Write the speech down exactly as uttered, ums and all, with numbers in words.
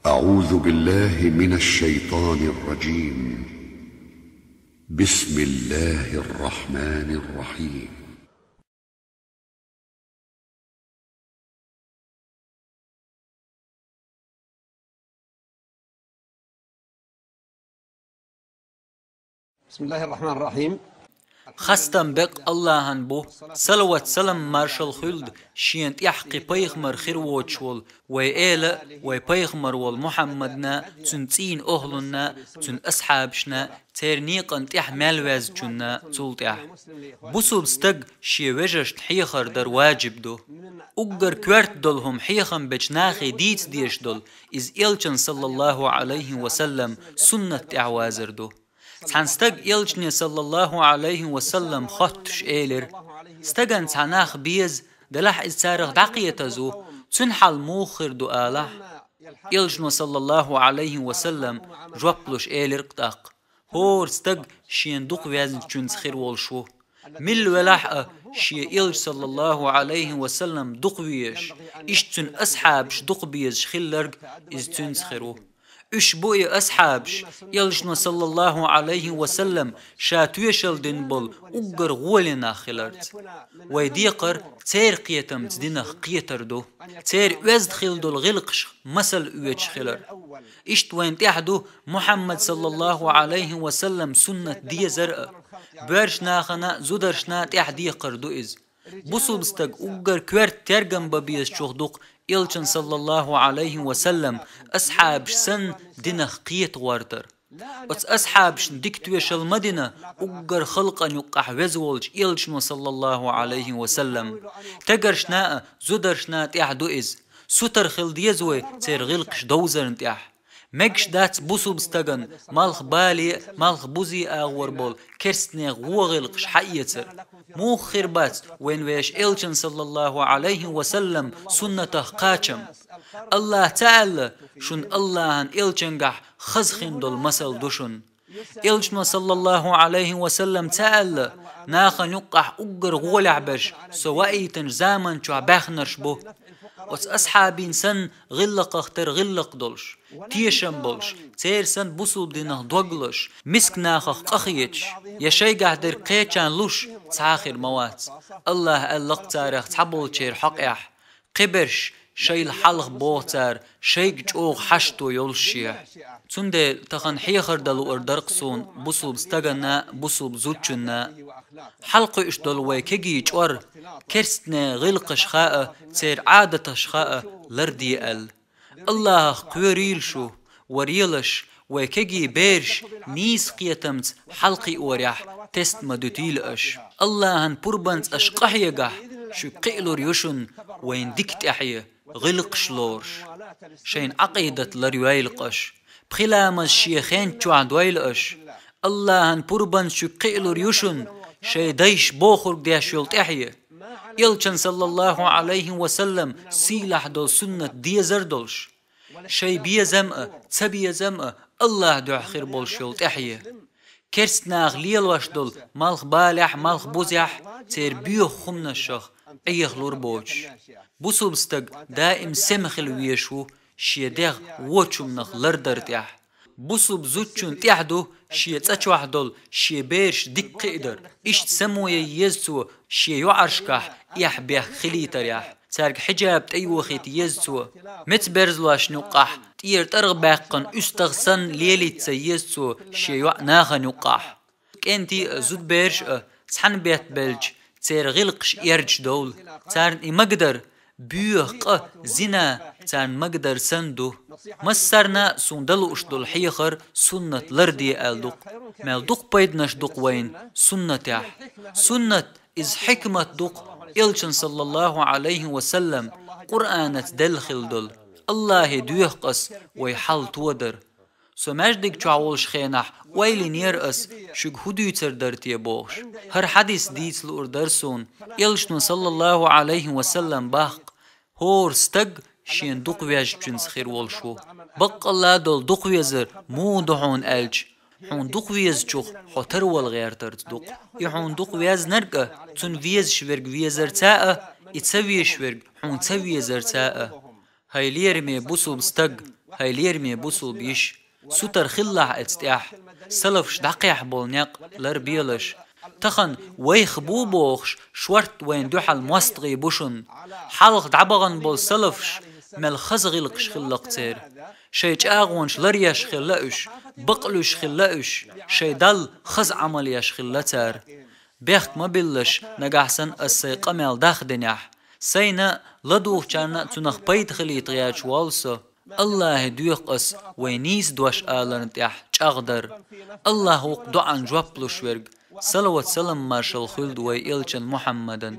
أعوذ بالله من الشيطان الرجيم. بسم الله الرحمن الرحيم. بسم الله الرحمن الرحيم. Хастам бекъ Аллахьан бу, салават-салам, маршал хуьлда шена тӀехь кхин пайхамар хир воцуш волу вай эла а, вай пайхамар волу Мухьаммадна, цуьнан цӀийнан охӀлунна, цуьнан асхьабашна, церан некъан тӀехь мел ваьзначунна цул тӀаьхьа. Бусулба стаг шен вежаршна хьехар дар ваджиб ду. Уггар коьрта долу хӀума хьехам бечу нахе дийца дезаш долу, иза элчан, саллаллаху Ӏалайхи ва саллам, суннат тӀехь вазар ду. Цхьана стаг элчане, саллаллаху Ӏалайхи ва саллам, хоттуш элира: «Стагана цхьа нах беза, делахь иза царах дӀакхетаза ву, цуьнан хьал муха хир ду?» — алахь. Элчано, саллаллаху Ӏалайхи ва саллам, жоп луш элира-кх тӀаккха: «ХӀора стаг шена дукха везначуьнца хир волуш ву». Милла велахь а, шен элча, саллаллаху Ӏалайхи ва саллам, дукха везаш, иштта цуьнан асхьабаш дукха безаш хилларг, иза цуьнца хир ву. Уьш бу и асхьабаш, элчано, саллаллаху Ӏалайхи ва саллам, ша тоьшалла дина болу уггар гӀоле нах хиларца. Вай декхар церан кхетамца динах кхетар ду. Церан оьзда хилла долу гӀиллакхашха масал оьцуш хилар. Иштта вайна тӀехь ду Мухьаммад, саллаллаху Ӏалайхи ва саллам, суннат дезар а. Боьрша нахана а, зударшна а тӀехь декхар ду иза. Бусулба стаг уггар коьрта тергам бан безачух ду-кх элчан, саллаллаху Ӏалайхи ва саллам, асхьабаш санна динах кхета гӀортар. Оцу асхьабашна дика тоьшалла ма дина уггар халкъана юккъахь веза волчу элчано, саллаллаху Ӏалайхи ва саллам. Стегаршна а, зударшна а тӀехь ду иза. Сутара хила деза вай церан гӀиллакхаш довзарна тӀехь. Мегаш дац бусулба стагана малхбале а, малхбузе а агӀор болу керстанех вон гӀиллакхаш хьаэцар. Муха хир бац вайна вешан элчан, саллаллаху Ӏалайхи ва саллам, суннатах кхачам? Аллаха ца аьлла, шуна Аллахьан элчангахь хаза хин долу масал ду шуна. Элчано, саллаллаху Ӏалайхи ва саллам, ца аьлла: «Нахана юккъахь уггар гӀолехь берш со ваийтинчу заман чохь баьхнарш бу». Оцу асхьабийн санна гӀиллакхах тера гӀиллакх долуш, тешам болуш, церан санна бусулба динах дог лозуш, миска нахах къахеташ, я шайгахь дерг кхечарна луш цхьа а хир ма вац. Аллаха аьлла-кх царах цхьаболчеран хьокъехь: «Кхиберш шайла хьалха боху цара, шайга чӀогӀа хьашто йолуш шехь». Цундела тахана хьехар дан луур дара-кх суна бусулба стаганна а, бусулба зудчунна а. Хьалакхуьуш долу вай кегий чкъор керстанийн гӀиллакхашха а, церан Ӏадаташха а ларде аьлла. Аллахах кхоьрийла шу, варелаш, вай кегий бераш нийса кхетамца хьалакхиорехь тест ма дуьтийла аша. Аллахьан пурбанца аша къахьегахь, шуьга кхиалур ю шуна вайна дика тӀаьхье, гӀиллакхаш лоруш. Шайна Ӏакъидат ларйойла-кх аша. Пхи ламаз шен хен чохь дойла аша. Аллахьан пурбанца шуьга кхиалур ю шуна шайн дайша бохург деш йолу тӀаьхье. Элчан, саллаллаху Ӏалайхи ва саллам, сийлахь долу суннат дезар долуш. Шайн безам а, ца безам а Аллахан дуьхьа хир болуш йолу тӀаьхье. Керстанаха лелош долу малхбалехь, малхбузехь, церан боьха хӀуманашах Ӏехалур боцуш. Бусулба стаг даим сема хила везаш ву шен дегӀ вочу хӀуманах лардар тӀехь. Бусулба зудчунна тӀехь ду шен цӀа чохь долу шен бераш дика кхиадар. Иштта само ян еза цо шен йоӀаршкахь эхь-бехк хилийтарехь. Цаьрга хьиджаб тӀейохийта еза цо. Меца берзалошна юккъахь тӀера тӀаргӀа баьккхина уьстагӀ санна лелийта ца еза цо шен йоӀ нахана юккъахь. КӀентий а, зудбераш а цхьаьна бетта белча, церан гӀиллакхаш эрдаш довла. Царна и магадар боьха къа, зина, царна магадар санна ду. Массарна а суна дан лууш долу хьехар суннат ларде аьлла ду-кх. Мел дукха пайданаш ду-кх вайна суннатехь. Суннат иза хьикмат ду-кх, Элчан, саллаллаху Ӏалайхи ва саллам, Къуръанаца делла хилла долу. Аллахе доьху-кх ас вай хьал тодар. Со маьждиг чохь волуш хенахь ойла йинера ас, шуьга хӀун дуьйцур дара те бохуш. ХӀара хьадис дийца луур дара суна. Элчано, саллаллаху Ӏалайхи ва саллам, боху-кх: «ХӀора стаг шена дукха везачуьнца хир волуш ву». Баккъалла долу дукха везар муха ду хьуна аьлча, хьуна дукха везачух хьо тарвала гӀертарца ду-кх. И хьуна дукха везнарг а, цунна везаш верг везарца а, и ца везаш верг хьуна ца везарца а. ХӀай лераме бусулба стаг, ХӀай лераме бусулба йиша, сутара хилалахь эцу тӀехь, салафаш дӀакхехь болу некъ лар белаш. Тахан вайх бу бохуш, шорта вайна дуьхьал мостагӀий бу шуна. Хьалха дӀабахана болу салафаш мел хаза гӀиллакхаш хилла-кх церан. Шайн чӀагӀонаш ларъеш хилла уьш, бакълуьйш хилла уьш, шайн Далла хаза Ӏамал еш хилла цара. Бехк ма биллалаш, нагахь санна ас сайн къамел дахдинехь, сайна а, ладугӀучарна а цунах пайда хилийта гӀерташ волу со. АллахӀе доьху ас вай нийса дош аларна тӀехь чӀагӀдар. АллахӀ ву-кх доӀан жоп луш верг. Салават-салам маршалла хуьлда вай элчан Мухьаммадан.